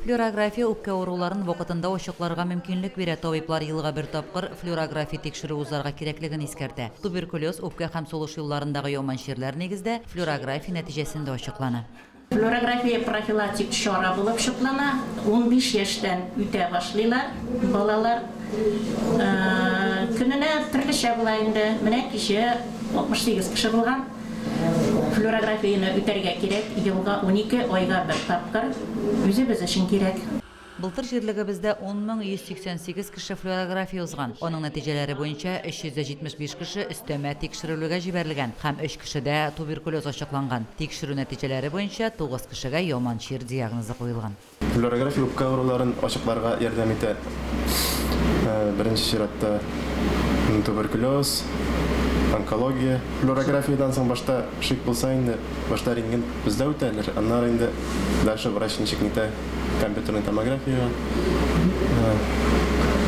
Флюорография үпкә авыруларын вакытында ачыкларга мөмкинлек бирә. Табиблар елга бер тапкыр флюорография тикшерү узарга кирәклеген искәртә. Туберкулез, үпкә һәм сулыш юлларындагы яман чирләр нигездә флюорография нәтиҗәсендә ачыклана. Флюорография профилактик чара булып шутлана. 15 яшьтән үтә башлыйлар балалар. Көненә төрлечә була инде. Менә кичә 68 кеше булган. Флюорографияне үтәргә кирәк, елга 12 айга бер тапкыр. Үзебез өчен кирәк. Былтыр җирлегебездә 10 188 кеше флюорография узган. Аның нәтиҗәләре буенча 375 кеше өстәмә тикшерелүгә җибәрелгән һәм өч кешедә туберкулез ачыкланган. Тикшерү нәтиҗәләре буенча тугыз кешегә яман чир диагнозы куелган. Флюорография үпкә авыруларын ачыкларга ярдәм итә. Беренче чиратта туберкулез, онкология. Флюорографиядән соң башта шик булса инде, башта рентген бездә үтәлер, аннары инде дальше врач ничек нитә, компьютерный томографиягә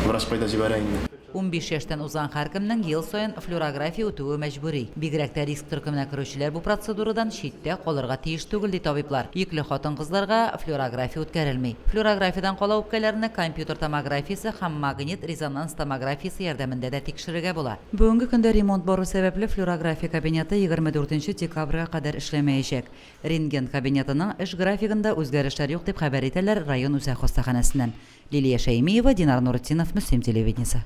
врач кайда җибәрә инде. 15 яшьтән узган һәркемнең ел саен флюорография үтүе мәҗбүри. Бигрәк тә риск төркеменә керүчеләр бу процедурадан читтә калырга тиеш түгел, ди табиблар. Йөкле хатын-кызларга флюорография үткәрелми. Флюорографиядән кала үпкәләрне компьютер томографиясе һәм магнит-резонанс томографиясе ярдәмендә дә тикшерергә була. Бүгенге көндә ремонт бару сәбәпле, флюорография кабинеты 24 декабрьгә кадәр эшләмәячәк. Рентген кабинетының эш графигында үзгәрешләр юк, дип хәбәр итәләр район үзәк хастаханәсеннән. Лилия Шәймиева, Динар Нуретдинов, Мөслим телевидениесе.